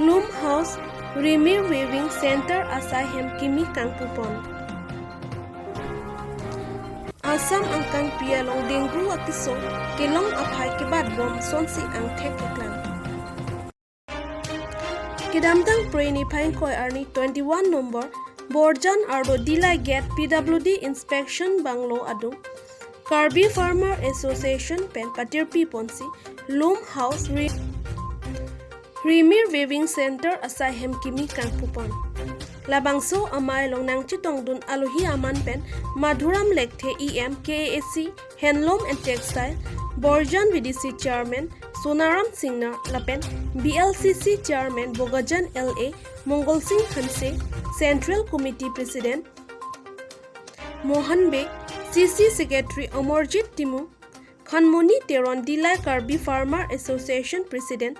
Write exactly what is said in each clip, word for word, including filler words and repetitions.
Loom House Rimir Weaving Center asai hem kimi kangpupon. Assam angkangpi along dengue akeso kelong aphai kebat bom sonsi angthek keklang. Kedamtang Phre niphai ingkoi arni twenty-one number Borjan arlo Dillai Gate P W D Inspection Bungalow adung Karbi Farmer Association pen patirpi ponsi Loom House Ri- Rimir Weaving Center asai hem kimi kangpupon. Labangso amei along nangchetongdun alohi aman pen Madhuram Lekthe E M K A A C Handloom and Textile, Borjan V D C Chairman Sonaram Singnar lapen B L C C Chairman Bokajan L A, Mongol Sing Hanse, Central Committee President Mohan Bey, C C Secretary Amarjit Timung, Khanmoni Teron, Dillai Karbi Farmer Association President,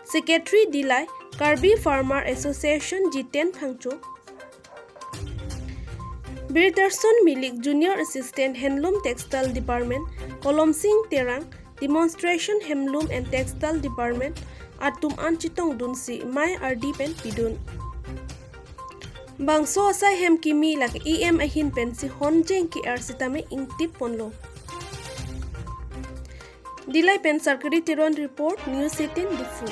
Secretary Dillai Karbi Farmer Association Jiten Phangcho, Birdarson Milik, Junior Assistant Handloom Textile Department, Kolom Sing Terang, Demonstration Handloom and Textile Department atum an chetongdunsi mei ardi pen pidun. Bangso asai hem kimi lake E M ahin pensi honjeng ke-er sitame ingtip ponlo. Dillai pen Sarkari Teron report, News eighteen Diphu.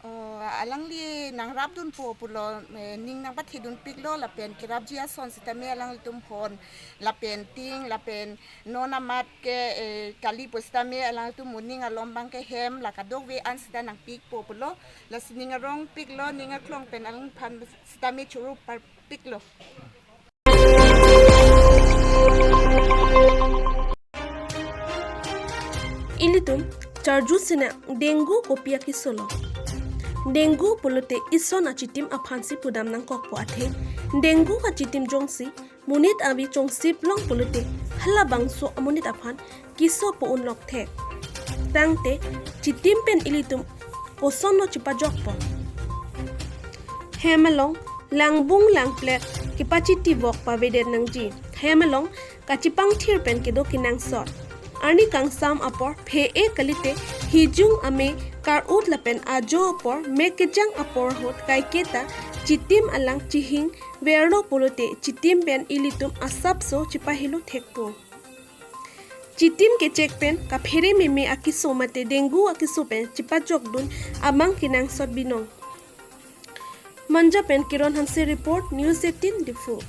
Oh, alangli nangrapdunpo pulo, eh, ning nangpathedunpiklo lapen kerapji ason sitame alanglitum hon lapen ting lapen non amat ke, eh, kali pusitame alanglitum moning alom abang ke hem la kadokave an sita nangpikpo pulo, lasi ning arongpiklo, ning aklong pen alangphan sitame choro parpiklo. Ilitum charju sinang dengue kopi akesolo. Dengue pulote ison achitim aphansi pudam nangkokpo athe. Dengue achitim jongsi monit avi chongsip long pulote halabangso amonit aphan keso po-un lokthek. Tangte chitim pen ilitum kosonlo chipajokpo. Hem along langbung langplek kepachiti vok pavedet nangji. Hem along kachipangthir pen kedo kenangsot. Arni kangsam apor phe-e kalite hijung ame kar-ut lapen ajo apor mek kejang apor ahut kaiketa chitim alang chihing verlo pulote chitim pen ilitum asapso chipahelo thekpo. Chitim kechek pen kaphere meme akeso mate dengue akeso pen chipajokdun amang kenangsot binong. Manja pen Kiron Hanse report, News eighteen Diphu.